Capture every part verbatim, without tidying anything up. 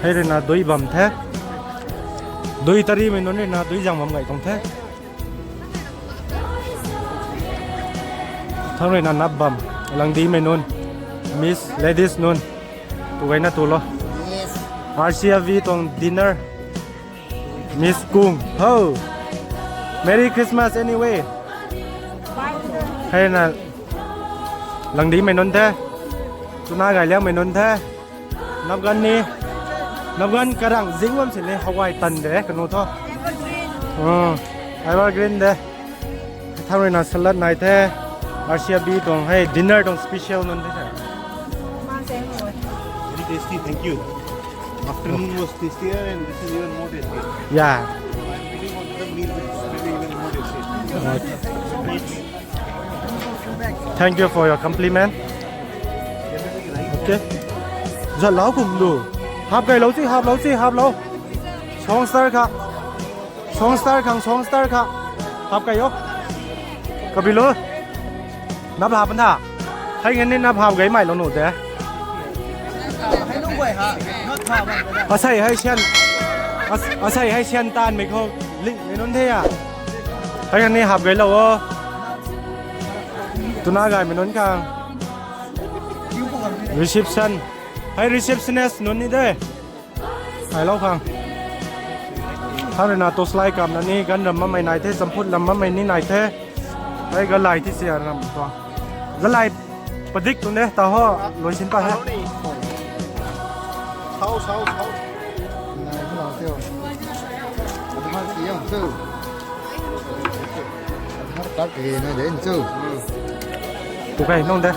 Hei rui na dui bam the. Dui tarimei nunc rui na dui zang bam gay tuang the. Thang rui na nap bam. Langdimei nunc. Miss, ladies nunc. Tu gayna tu lo. R C F B tuang dinner. Miss Kung. Ho. Merry Christmas anyway. Hei na Langdimei nunc the. Tuna gay liangmei nunc the. Napgan ni. Napgan karang zing bam sini hawai tan de kanu tho. Hmm. Evergreen de. Thang rui na salad nai the. R C F B tuang hei dinner tuang special nunc the. Very tasty, thank you. Afternoon was tastier and this is even more tasty. Yeah. I'm feeling on the meal which is maybe even more tasty. Thank you for your compliment. Okay. Zat lau kum lu. Hap kai lou si, hap lou si, hap lou. Song star kha. Song star khang, song star kha. Hap kai yo. Kabi lo. Nap hap na. Hei ngan ni nap hap gay mai lo nu de. Asei hei sian. As-, asei hei sian tan mei khou. Link mei nunc the ya. Hei ngan ni hap gay lo o. Tuna gay mei nunc khang. Reception. Hei receptionist nunc ni de. Hei lou khang. Thang rui na toslai kam na ni gan ram mamei nai the, champut lam mamei ni nai the. Hei galai ti si ram tuang. Galai padik tuang de, ta ho, loi sin pa he. Thau, thau, thau. Tu kai nung de.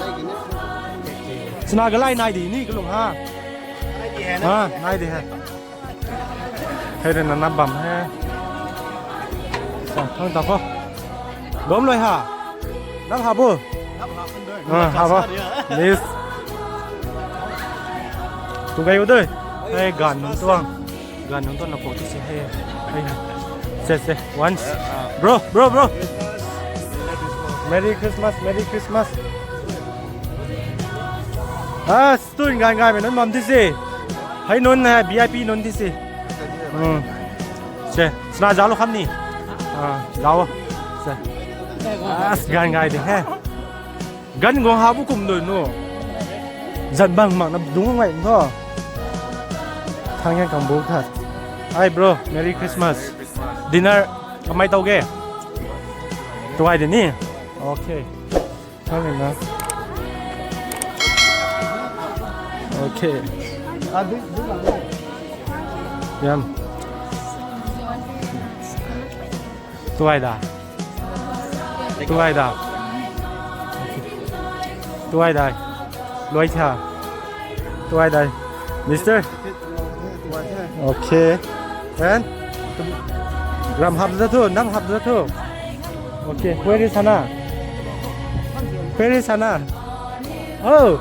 Chuna galai nai di ni kalung ha. Ha, nai di he. Hei rui na nap bam he. Sa, thang ta kho. Bam loi ha. Nap ha bu. Ha, ha ba. Miss. Tu kai u de. Hei gan nunc tuang. Gan nunc tuang na pok ti se hei. Hei. Se, se. Once. Bro, bro, bro. Merry Christmas, Merry Christmas. Ah, student gan gan mei nunc bam ti se. Hei nunc hei V I P nunc ti se. Hmm. Se, sna zalo kham ni. Ah, zalo. Se. Ah, gan gan de he. Gan guang ha bu kum dui nu. Zan bang mak na dung ngai tho. Thang yang kang bu khat. Hi bro, Merry Christmas. Dinner kamei tau ge? Tuai de ni. Okay. Thang na. Okay. Yam. Tuai da. Tuai da. Tuai da. Luai cha. Tuai da. Mister. Okay. And? Ram hap za thu, nam hap za thu. Okay. Where is Hana? Where is Hana? Oh.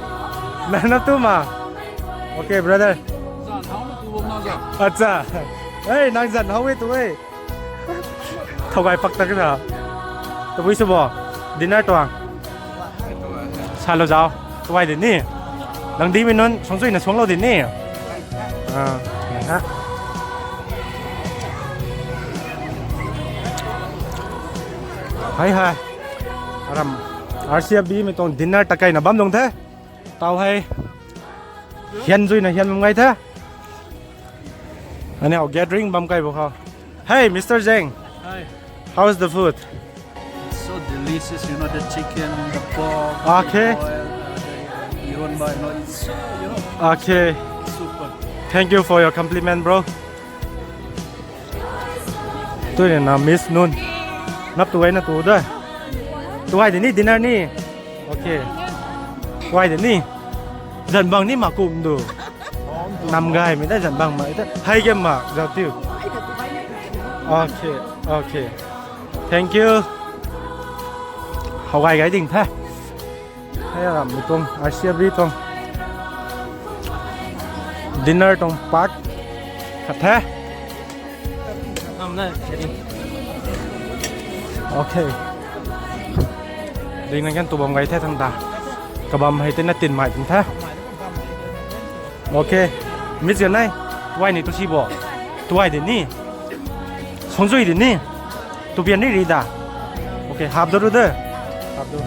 Nana tu ma. Okay, brother. Acha. Hey, nang zan hau e tu e. Thow gay pak tak na. Tabui sw bo. Dinner tuang. Sa lo zau. Tuai de ni. Nang di mi nunc suang chui na suang lo de ni. Ah, ha. Hai hai. Aram R C F B mi tuang dinner ta kai na bam dung the. Tau hei. Hian zui na hian bam ngai the. Ani hau gathering bam kai bo khou. Hey, Mister Zeng. Hi. How's the food? It's so delicious, you know, the chicken, the pork, okay, the oil, uh, the ironba, you know, it's so, you know, okay, super. Thank you for your compliment, bro. Tui na miss nunc. Nap tuai na tu da. Tuai de ni dinner ni. Okay. Tuai de ni. Zan bang ni ma kum du. Nam gay mi da zan bang ma da. Hai game ma zau tiu. Okay. Okay. Thank you. Hau gay gay ding the. Hei ram mi tuang, R C F B tuang dinner tuang part khat the. Okay. Ding na kan tu bam gay the thang ta. Kabam hei te na tin mai tin the. Okay. Miss ganai. Tuay ni tu si bo. Tuay de ni. Songzui de ni. Tu pian ni ri da. Okay, hap do ru de. Hap do.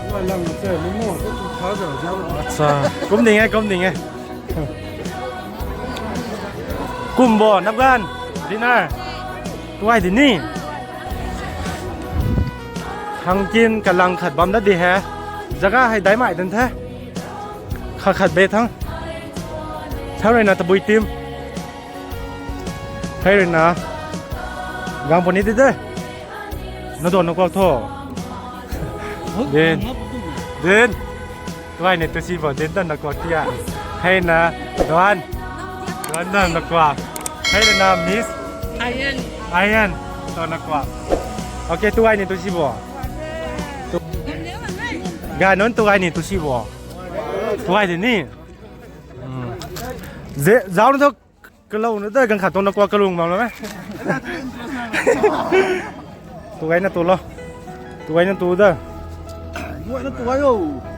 Acha. Kum ding e, kum ding e. Kum bo, napgan. Dinner. Tuay de ni. Thang kin kalang khat bam da di he. Jaga hei dai mai dan the. Khat khat be thang. Thang rui na tabui team. Hei rui na. Gang puni di de. Na don na kuak tho. Din. Din. Tuay ni tu si bo, din don na kuak tia. Hei na. Don. Don don na kuak. Hei rui na Miss Ayan. Ayan. Don na kuak. Okay, tuay ni tu si bo. Ga non tuay ni tu si bo. Tuay de ni. Hmm. Ze, zau na tho. Kalou na da, gang khat tuang na kuak kalung bam la me. Tu gay na tu lo. Tu gay na tu da. Guay na tu gay o.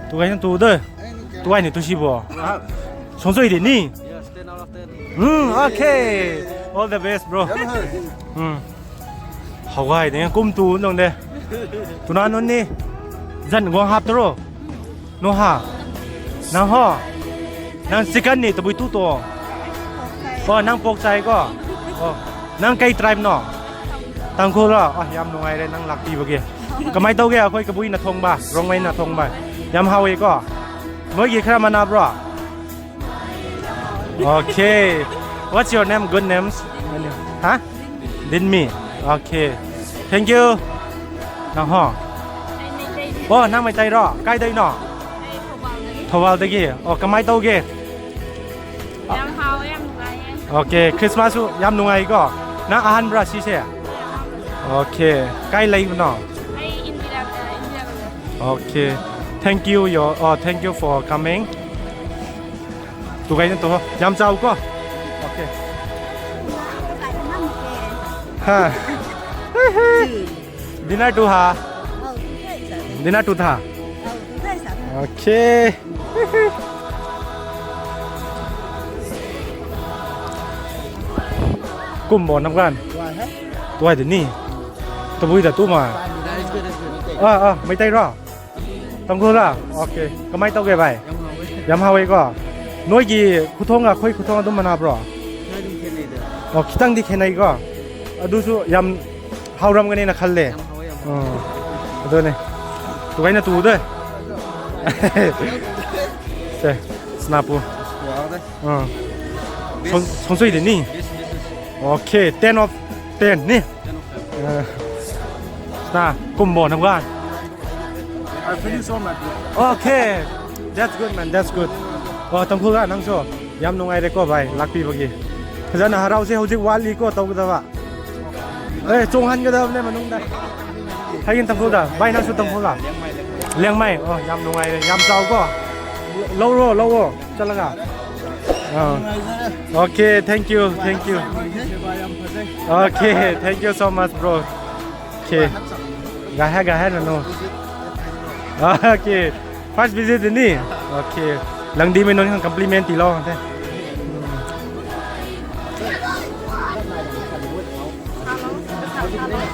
Tu gay na tu da. Tu gay ni tu si bo. Song sui di ni. Yes, ten out of ten. Hmm, okay. All the best, bro. Hmm. How gay de, kum tu nong de. Tuna nunc ni. Zan guang hap taro. No ha. Nang ho. Nang chicken ni tabui tu to. Oh, nang pork chai ko. Oh, nang kei tribe no? Tangkhul ro. Oh, yam nungai re nang lakpi bagi. Kamai tau ge, akhoi kabui na thong ba, Rongmei na thong ba. Yam hau e ko. Noi gi khara mana bro. Okay. What's your name? Good names. Ha? Dinmi. Okay. Thank you. Nang ho. Oh, nang Meitei ro. Kai dai no? Thoubal dagi. Oh, kamai tau ge. Yam hau, yam nungai e. Okay, Christmas su yam nungai ko. Nang ahan bra si se. Okay. Kai lei no? Ai Indira, Indira. Okay. Thank you, your, oh, thank you for coming. Tu gay na tu ho. Yam chau ko. Okay. Ha. Dinner tu ha. Dinner tu tha. Okay. Kum bo nam gan. Tuay de ni. Tabui da tu ma. Ah, ah, Meitei ro. Tangkhul ra? Okay. Kamai tau ge bai? Yam hau e ko. Noi gi khuthong a khoi khuthong a dum mana bro? Oh, khitang di khenei ko. Adu su yam hau ram gani na khalle. Oh. Adu ne. Tu gay na tu de. Se, snapu. Ah. Song, song sui de ni. Okay, ten of ten ni. Ah. Na, kum bo nam gan. I finish all my plate. Okay. That's good, man. That's good. Oh, Tangkhul ga nang so. Yam nungai re ko bai, lakpi bagi. Fazana harau se hujik wali ko tau kada ba. Eh, chung han kada ne manung da. Hai in Tangkhul da. Bai nang su Tangkhul da. Liangmai. Oh, yam nungai re. Yam chau ko. Lou ro, lou ro. Chalaga. Ah. Okay, thank you, thank you. Okay, thank you so much, bro. Okay. Ga hai, ga hai na no. Okay. First visit ni. Okay. Langdimei nunc khang compliment ti lo the.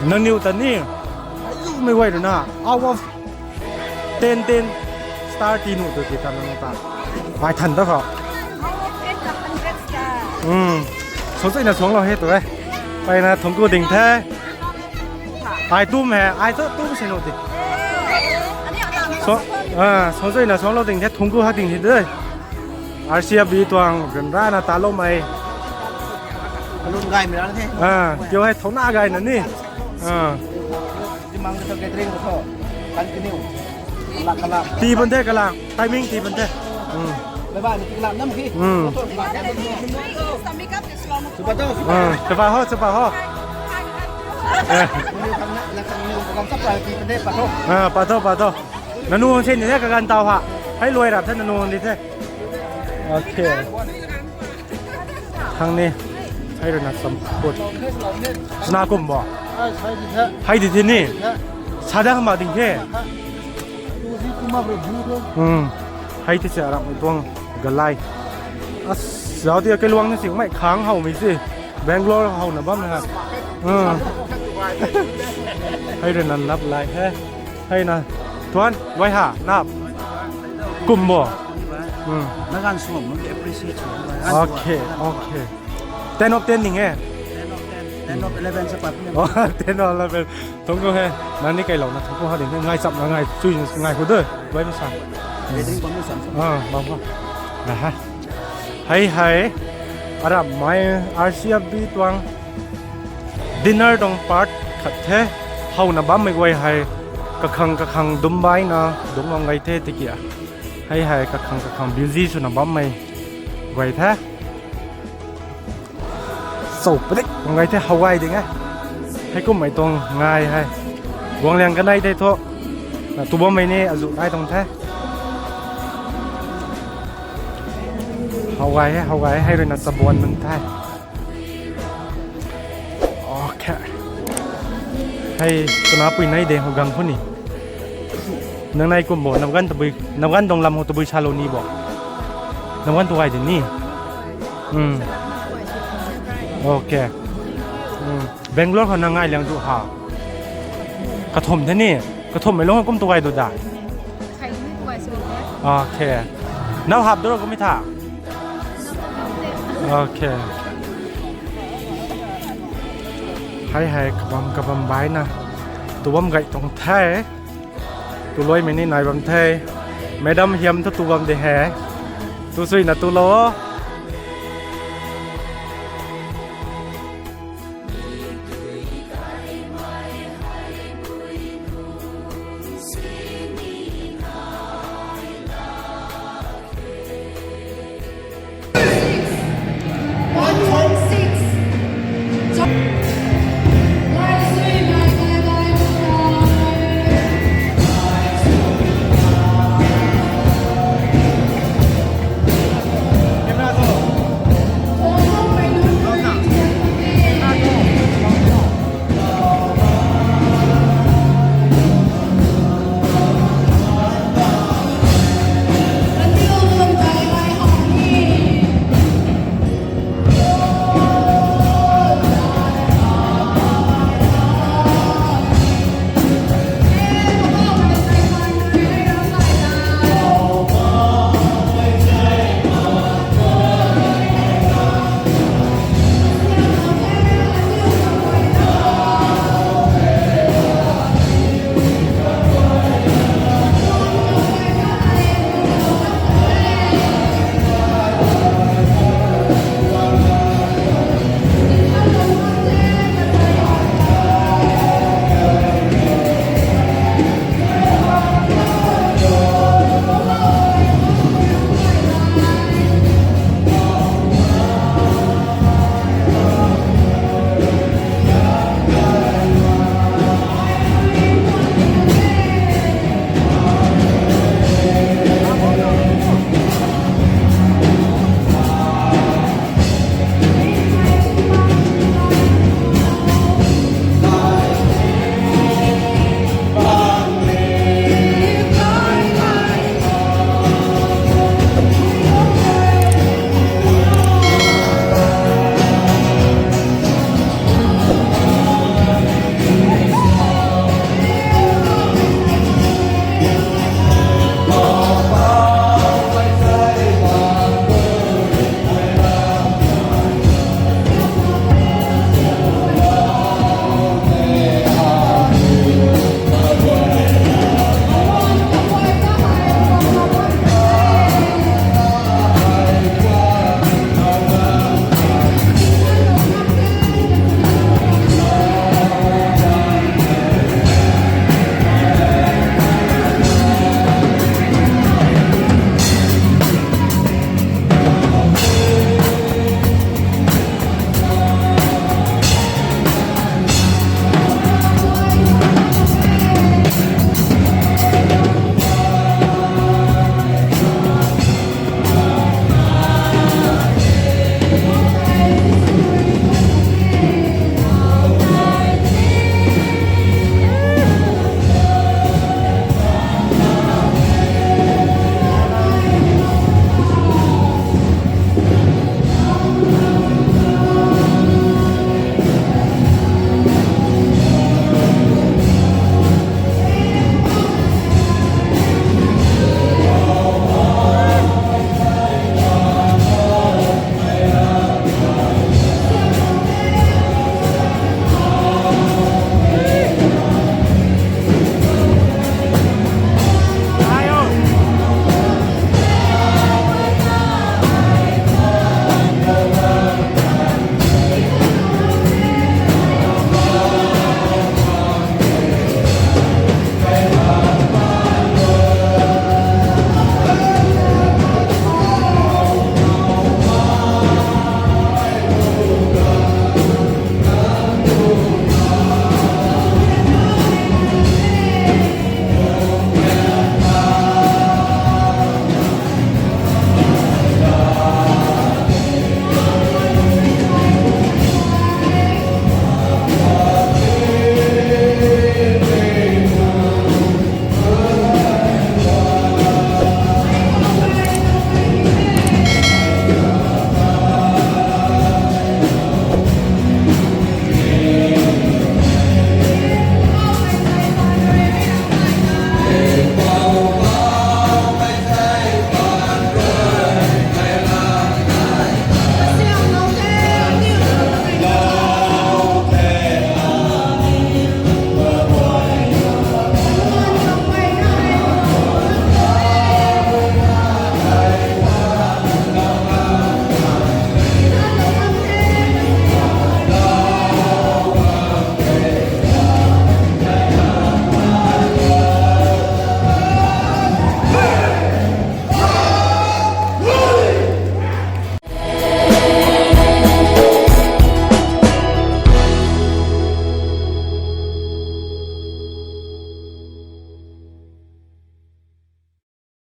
Nangniw ta ni. Mei guay rui na. Out of ten, ten star ti nuh tu ti ta nang ta. Ai than ta kho. Hmm. Song sui na suang lo he tu e. Pai na thongku ding the. Ai tum he, ai tu tum se nuh ti. So, ah, song sui na suang lo ding the, thongku ha ding the de. R C F B tuang, gan ra na ta lo mai. Alun gay mi ra the. Ah, kyo hai thong na gay na ni. Ah. Ti mang ka catering ko tho. Kan kaniw. Kalak, kalak. Ti bun the, kalak. Timing ti bun the. Hmm. Bye bye, ni kalak nam ki. Hmm. Chupa to, chupa. Hmm. Chupa ho, chupa ho. Eh. Kaniw khang na, na kaniw khang surprise ti bun the, pa tho. Ah, pa tho, pa tho. Nanu hang sen ni the kagan tau ha. Hai luai rap the nanu hang di the. Okay. Thang ni. Hai rui na champut. Sna kum bo. Hai di the ni. Sada hama ding the. Hmm. Hai ti cha ram tuang galai. As. Zauc ti kailuang na singmei khang howmei si. Bangalore howna bam na. Hmm. Hei rui na nap lai he. Hei na. Tuan, wai ha, nap. Kum bo. Hmm. Nagan suam nunc ki appreciate sw. Okay, okay. Ten of ten ning e. Ten of ten, ten of eleven sa pat. Oh, ten of eleven. Thong ko he. Nang ni kailou na thong ko ha ding. Ngai chap na ngai chui ngai hu de. Wai ma sa. Drink bam ni sam. Ah, bam ko. Na ha. Hei hei. Aram mai R C F B tuang dinner tuang part khat the. Howna bammei guay hei. Kakhang kakhang dum bai na dum ngam gai the tiki a. Hei hei kakhang kakhang busy swna bammei guay the. Sou padik ngai the how gay ding e. Hei kummei tuang ngai hei. Guangliang kanei the thu. Na tu bammei ni azu nai tuang the. How gay he, how gay hei rui na chabuan nunc the. Okay. Hei, tuna pui nai de ho gang khou ni. Nang nai kum bo, nang gan tabui, nang gan dong lam ho tabui salou ni bo. Nang gan tu gay de ni. Hmm. Okay. Hmm. Bangalore khou nang ngai liang tu ha. Kathum the ni. Kathum mei lung kum tu gay du da. Okay. Nau hap doro kum i tha. Okay. Hei hei kabam kabam bai na. Tu bam gay tuang the. Tu luaimei ni nai bam the. Madam hiam thu tu bam de he. Tu sui na tu lo.